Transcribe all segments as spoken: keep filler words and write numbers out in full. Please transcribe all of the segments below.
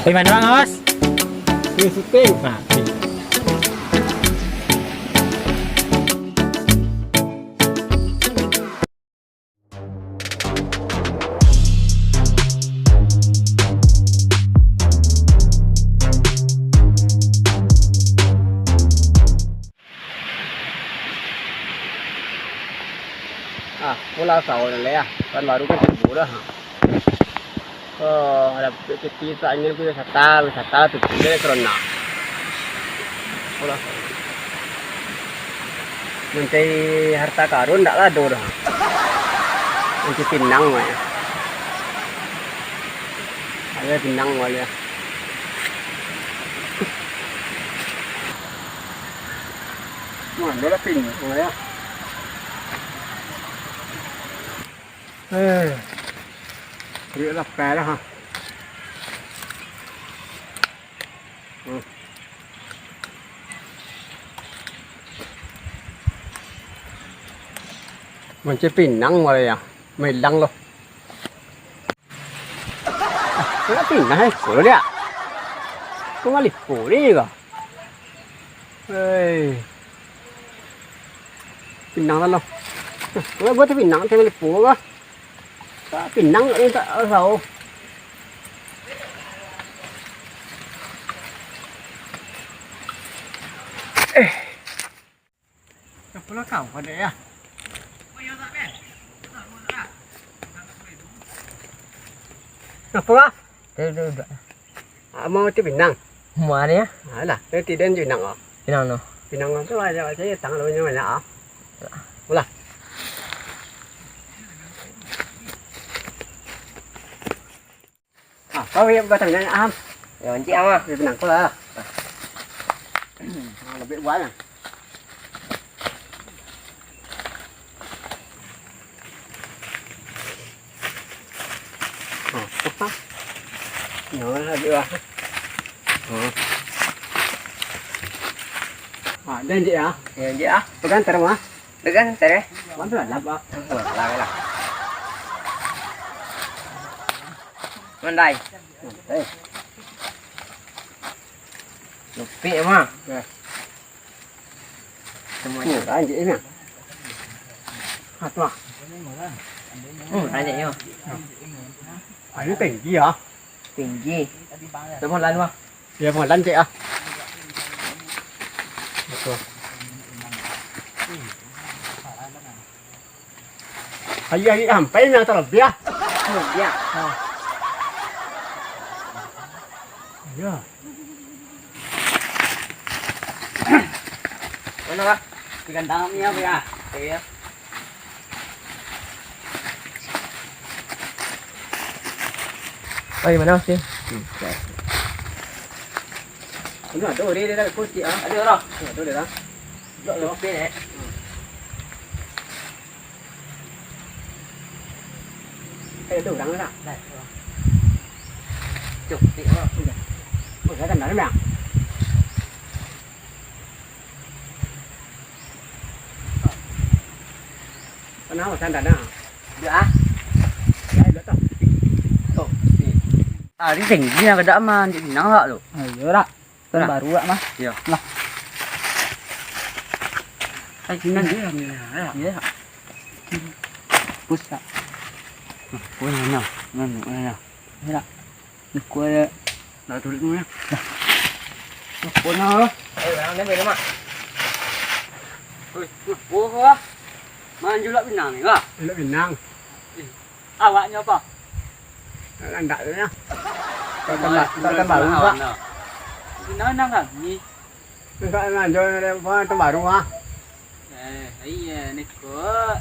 Di mana, Bang Os? Di syuting. Nah, di. Ah, pulang sahur lah ya. Kan baru kan subuh dah. Oh, ada piti angin wisata, wisata tu dia corona. Pulang sahur. Mancari harta karun ndak lah ado dah. Mancari pinang wak ya. Ada pinang wak ya. Mana lah pinang wak ya. Eh, duit lapeh lah, ha. Hmm. Mancari pinang wak ya, mailang lo. Nak pinang iko lo dia. Ko malipo ni ko. Hei. Pinang lah lo. Nah, buat pinang tengah lipo ko. Tak pinang ni tak tahu. Eh. Apolah kau pada ya? Apolah? Duduak, duduak. Ah, mau ti pinang? Muah ni ya? Alah, tu ti den pinang oh. Pinang no. Pinang tu aja aja ya tang lawan banyak ah. Ulah. Ah, kau yang batang banyak am. Ya, mancik ama. Ya, pinang kau lah. Ah, lebih buat lah. Ha, ha. Nyo lah, Dik, lah. Ha. Ha, den, Dik, ah. Ya, Dik, ah. Pegang terus, ah. Pegang terus. Wan tu lah, lah. Lah, lah. Mandai. Mandai. Lupik, mah. Ya. Semuanya. Murah je ni. Ha, tu ah. Hmm, banyak yo. Ah, ini tinggi ah. Tinggi. Dah mau lalu ah. Ya, mau lancik ah. Betul. Ayo, ayo, sampai yang terlebih ah. Terlebih ah. Ha. Ayo. Mana, Pak? Ikan tangan ni apa ya? Iya. Oi, mana, Mas? Ini ada orang dia dah kunci ah. Ada orang. Ada orang dah. Blok tu. Sipit, eh. Eh, tu orang lah. Dah, tu. Cuk, cik, oh. Udah. Oh, dah, dah, dah, dah. Kenapa, dah, dah, dah? Udah, ah. Dah, dah, dah. Tuh, sini. Ah, ini tinggi, nak kedak, man. Cik Minang, tak, tu? Ah, iya, rak. Kan baru lah, mah. Iya. Lah. Ai, sinan. Iya, iya, iya. Iya. Pus, tak? Nah, pun mana? Mana, mana? Iya, tak? Nak kau ya. Nak turun dulu, ya. Nah. Nak kau nak, eh? Eh, orang ni beda, Mak. Oi, nak kau, ah? Manjulak pinang ni, kah? Manjulak pinang. Ih, awaknyo apa? Landak tu nyo. Tak tambah, tak tambah, Pak. Di mana kami? Enggak, enggak, jual dari apa, tembaru, ah. Eh, iya, ni kok.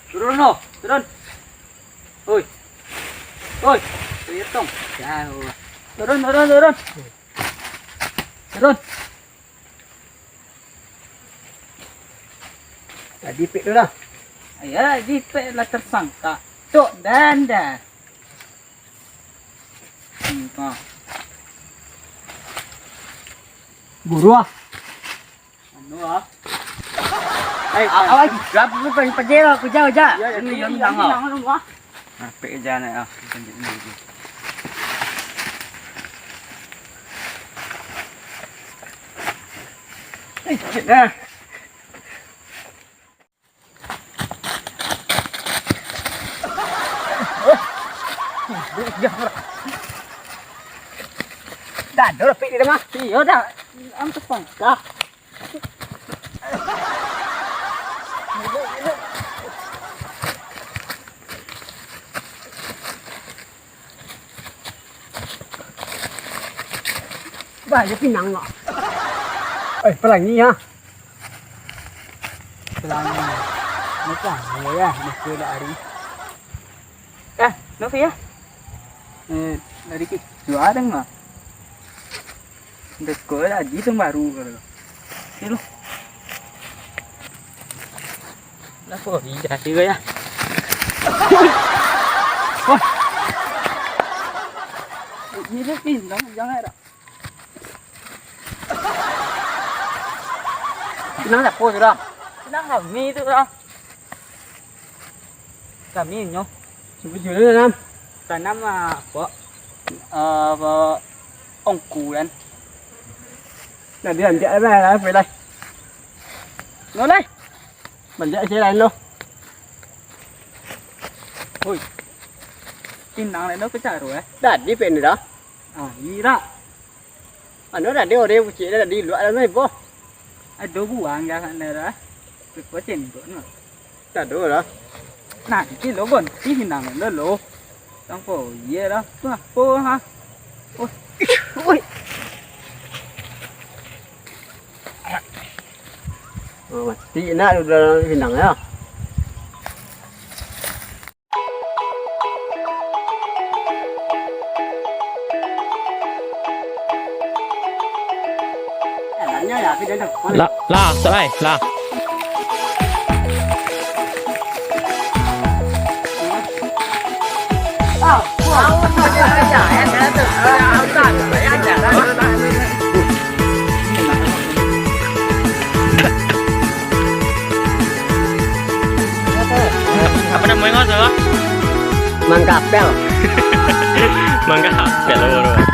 Turun, noh, turun. Oi. Oi, tu ya, tong. Jauh. Turun, turun, turun. Turun. Lah, dipek tu lah. Ayolah, dipek lah tersangka. Tok Danda. Hmm, ah. Guru ah. Anu ah. Eh, awak juga perlu pakai pajero, aku jauh aja. Ya, ya, ini yang nang ah. Apik aja nak ah. Tunjuk ni. Nah. Dah ada rapik di rumah. Iyo dah. Am tepangkah. Bah, dia pinang kok. Eh, pelangi ya. Pelangi. Macam ya, ya, muka dak hari. Eh, Novi ya. Eh, dari kecil ada nggak? Deko lagi tu baru kalau. Ni lo. Lah kok indah juga ya. Wah. Ini tu pinang jangan dak. Pinang siapa tu dah? Pinang kami tu dah. Kami nyo. Siapa jual tu, Nam? Tanam ah, apa? Eh, apa? Ongku kan. Nah, dia ambil lah, lah, apa lah? No lah. Baliak isi lain lo. Hoi. Pinang lain lo kecaro eh. Tadi pen dah. Ah, ira. Anu tadi orang kucing tadi luak dalam ibo. Ado buang ka sana dah. Lupo cendok no. Ado lah. Nah, kiki lo bonti pinang lo lo. Tangko iya dah. Tu apo ha? Oh. Oi. Oh, mati nak udah pinang ya. Lah, lah, salah, lah. Apa namanya kau salah? Mangkapel. Mangkapel, bro.